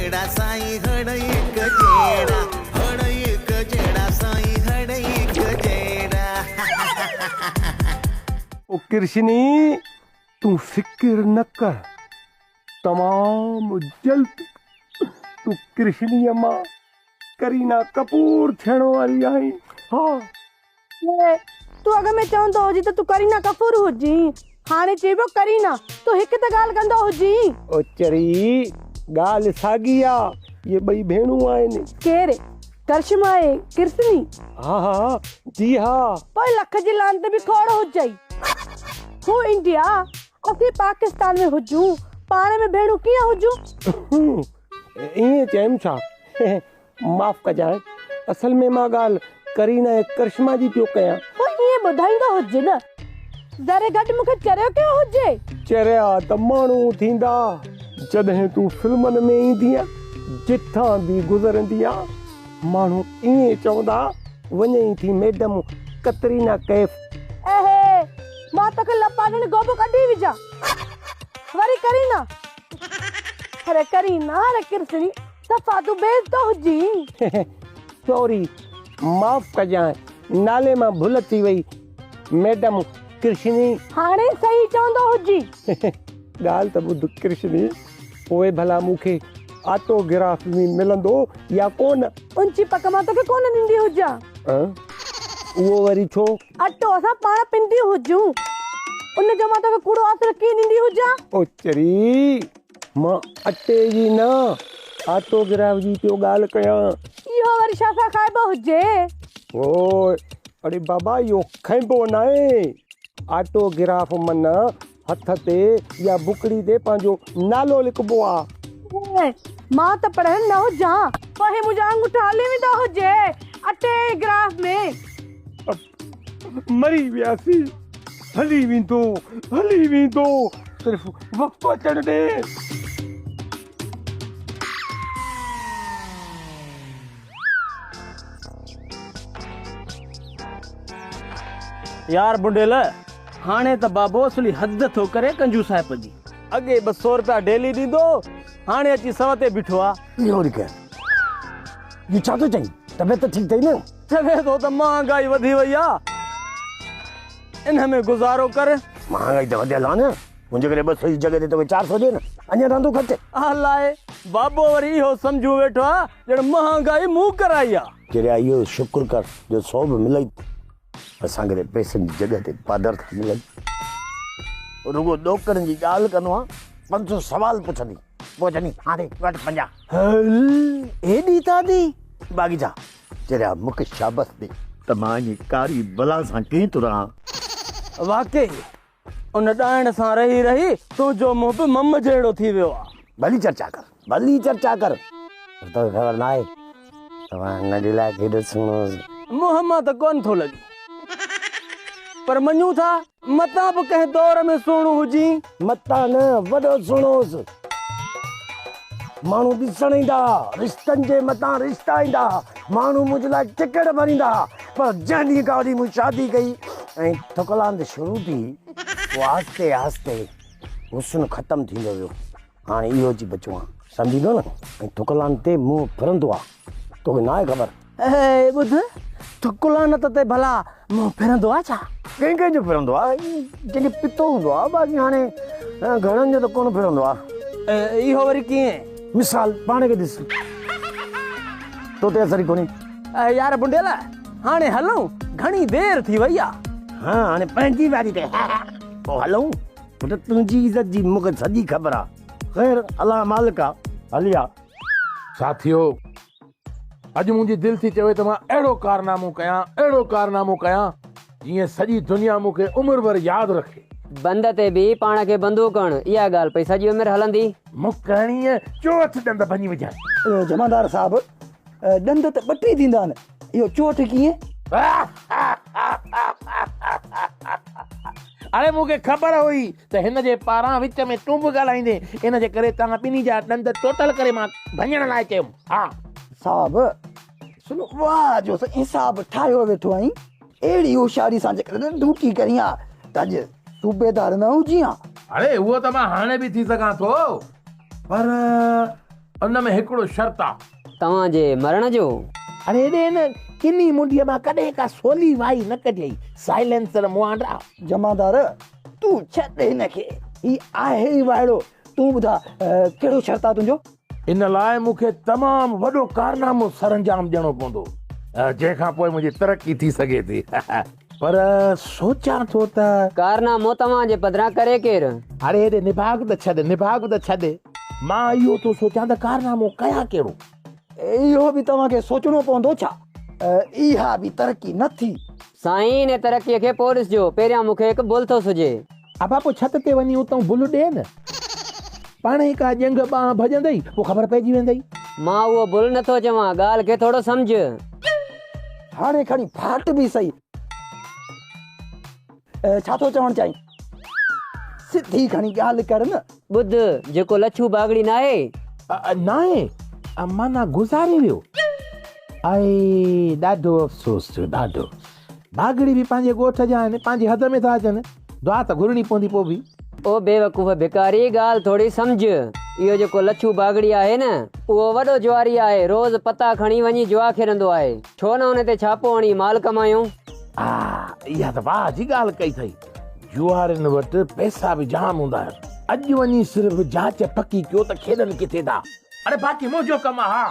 جهڙا سائين هڙئي هڪ جهڙا هڙئي هڪ جهڙا سائين هڙئي هڪ جهڙا. او ڪرشني تون فڪر نه ڪر تمام جلد تون ڪرشنيء مان ڪرينا ڪپور ٿيڻ واري آهين ها. اي تون اڳ ۾ چوندو هجين ته تون ڪرينا ڪپور هجين هاڻي چئبو ڪرينا تون هڪ ته ڳالهه ڪندو هجين. او چري ڳالهه ساڳي آ اهي ٻئي ڀيڻون آهن. ڪير ڪرشما ۽ ڪرشني؟ ها ها جي ها. پوء لک جي لعنت به کوڙ هجئي. هو انڊيا اسين پاڪستان ۾ هجون پاڻ ۾ ڀيڻون ڪيئن هجون؟ ائين چيم ڇا؟ معاف ڪجانء اصل ۾ مان ڳالهه ڪرينا ۽ ڪرشما جي پيو ڪيان. پوء ائين ٻڌائيندو هجي نه. ذري گهٽ مون کي چريو ڪيو هجي. چريا ته ماڻهو ٿيندا جڏهن تون فلمن ۾ ايندينء، جتان به گذرندينء ماڻهو ائين چوندا وڃئي ٿي ميڊم ڪترينا ڪيف. اهي مان توکي لپاٽڻ گوبو ڪڍي وجهان. وري ڪرينا. اري ڪرينا اري ڪرسڻي صفا تون بي عزتو هجين. سوري معاف ڪجانء نالي مان ڀل ٿي وئي ميڊم ڪرشني. هاڻي صحيح چوندو هجين. ڳالهه ته ٻڌ ڪرشني پوء ڀلا مون کي آٽو گراف به ملندو يا ڪونه؟ ان جي پڪ مان توکي ڪونه ڏيندي هجان. اهو وري ڇو؟ اٽو اسان پاڻ پنڊيون هجون، ان جو مان توکي ڪوڙو آسرو ڪيئن ڏيندي هجان؟ او چري، مان اٽي جي نه، آٽوگراف جي پيو ڳالهه ڪيان. اهو وري ڇا سان کائبو هجي؟ اوء، اڙي بابا اهو کائبو ناهي. آٽوگراف معنيٰ هٿ تي يا بڪڙي تي پنهنجو نالو لکبو آ. اوء، مان ته پڙهيل نه هجان. پوء هي منهنجا آڱوٺا هلي ويندا هجي اٽي ۽ گراف ۾. مري وياسين. هلي ويندو، هلي ويندو، صرف وقت اچڻ ڏي. يار بنڊيل، هاڻي ته بابو اصلي حد ٿو ڪري ڪنجوسائپ جي. اڳي 200 رپيا ڊيلي ڏيندو هو، هاڻي اچي سئو تي بيٺو آ. اهو وري ڪير؟ اهو ڇا ٿو چئين؟ طبيعت ته ٺيڪ اٿئي نه؟ چوي ٿو ته مهانگائي وڌي وئي آ، ان ۾ گذارو ڪر. مهانگائي ته وڌيل آ نه، منهنجي ڪري 200 جي جڳهه تي توکي 400 ڏي نه، اڃا رهندو خرچ. الائي بابو وري اهو سمجهيون ويٺو آ ڄڻ مهانگائي مون ڪرائي آ. چريا اهو شڪر ڪر جو سو به ملئي. اسان کي ته پئسن جي جڳهه تي پادر ٿا ملن. رڳو ڏوڪڙن جي ڳالهه ڪندو آهيان، 500 سوال پڇندي، پوء چوندي هاڻي وٺ 50. هل ايڏي تعدي! باقي ڇا؟ چريا مون کي شابس ڏي ته مان انهي ڪاري بلا سان ڪيئن ٿو رهان. واقعي ان ڏائڻ سان رهي رهي تنهنجو منهن به مم جهڙو ٿي ويو آ. ڀلي چرچا ڪر، ڀلي چرچا ڪر، پر توکي خبر ناهي ته مان هن جي لاء ڪيڏو سهڻو هوس. منهن مان ته ڪونه ٿو لڳي، پر مڃون ٿا متان به ڪنهن دور ۾ سهڻو هجين. متان نه، وڏو سهڻو هوس. ماڻهو ڏسڻ ايندا ها، رشتن جي متان رشتا ايندا ها، ماڻهو منهنجي لاء ٽڪيٽ ڀريندا ها، پر جنهن ڏينهن کان وٺي مون شادي ڪئي ۽ ٿڪلاند شروع ٿي، پوء آهستي آهستي حسن ختم ٿيندو ويو. هاڻي اهو اچي بچيو آهيان، سمجهين ٿو نه؟ ۽ ٿڪلاند تي منهن ڦرندو آ، توکي ناهي خبر. اي ٻڌ، ٿڪلانت تي ڀلا منهن ڦرندو آ ڇا؟ ڪنهن ڪنهن جو ڦرندو آ، جنهن کي پتو هوندو آ، باقي هاڻي گهڻن جو ته ڪونه ڦرندو آ. اهو وري ڪيئن؟ مثال پاڻ کي ڏس، تو تي اثر ئي ڪونهي. اي يار بنڊيل، هاڻي هلون، گهڻي دير ٿي وئي آ. ها هاڻي پنهنجي واري تي پوء هلون. پٽ تنهنجي عزت جي مون کي سڄي خبر آ. خير الله مالڪ آ، هلي آ. ساٿيو! اڄ منهنجي دل ٿي چوي ته مان اهڙو ڪارنامو ڪيان، اهڙو ڪارنامو ڪيان، جيئن سڄي دنيا مون کي عمر ڀر ياد رکي. بند تي بيهي پاڻ کي بندوق هڻ، اها ڳالهه پئي سڄي عمر هلندي. مڪ هڻي چوهٺ ڏند ڀڃي وجهان. جمعدار صاحب، ڏند ته ٻٽي ٿيندا آهن، اهو چوهٺ ڪيئن؟ اڙي مون کي خبر هئي ته هن جي پاران وچ ۾ تون به ڳالهائيندين، ان جي ڪري توهان ٻنهي جا ڏند ٽوٽل ڪري مان ڀڃڻ لاء چيم. ها. صاحب، سنو واهه جو حساب ٺاهيو ويٺو آهين، اهڙي هوشياري سان جيڪڏهن ڊيوٽي ڪرين ها ته اڄ صوبيدار نه هجين ها. اڙي اهو ته مان هاڻي به ٿي سگهان ٿو، پر ان ۾ هڪڙو شرط آ. توهان جي مرڻ جو. اڙي هيڏي هن ڪني منڍيء مان ڪڏهن ڪا سولي وائي نه ڪڍيئي. سائلينسر مهانڊا. جمعدار، تون ڇڏ هن کي، هي آهي ئي وائڙو. تون ٻڌاء ڪهڙو شرط آ تنهنجو؟ ان لاء مون کي تمام وڏو ڪارنامو سرانجام ڏيڻو پوندو، جنهن کان پوء منهنجي ترقي ٿي سگهي ٿي. پر سوچان ٿو ته. ڪارنامو توهان جي پڌران ڪري ڪير؟ اڙي هيڏي نڀاڳ ته ڇڏ، نڀاڳ ته ڇڏ. مان اهو ٿو سوچان ته ڪارنامو ڪيان ڪهڙو؟ اهو به توهان کي سوچڻو پوندو ڇا؟ اها به ترقي نه ٿي. سائين ان ترقيء کي پوء ڏسجو، پهريان مون کي هڪ بل ٿو سجهي. ابا پوء ڇت تي وڃي اتئون بل ڏي نه. پاڻهي ڪا ڄنگهه ٻانهن ڀڄندئي، پوء خبر پئجي ويندئي. مان اهو بل نه ٿو چوان، ڳالهه کي ٿورو سمجهه. هاڻي کڻي ڦاٽ به سهي. ڇا ٿو چوڻ چاهين؟ سڌي کڻي ڳالهه ڪر نه. ٻڌ، جيڪو لڇو باگڙي ناهي؟ ناهي، معنيٰ گذاري ويو. ائي ڏاڍو افسوس ٿيو، ڏاڍو. باگڙي به پنهنجي ڳوٺ جا آهن، پنهنجي حد ۾ ٿا اچن. دعا ته گهرڻي پوندي پوء به. او بيوقوف ڀڪاري، ڳالهه ٿوري سمجهه. اهو جيڪو لڇو باگڙي آهي نه، اهو وڏو جواري آهي، روز پتا کڻي وڃي جوا کيڏندو آهي. ڇو نه ان تي ڇاپو هڻي مال ڪمايون؟ آ، اها ته واهه جي ڳالهه ڪئي اٿئي. جوارين وٽ پئسا به جام هوندا آهن. اڄ وڃي صرف جاچ پڪي ڪيو ته کيڏن ڪٿي ٿا. اڙي باقي منهنجو ڪم آ ها.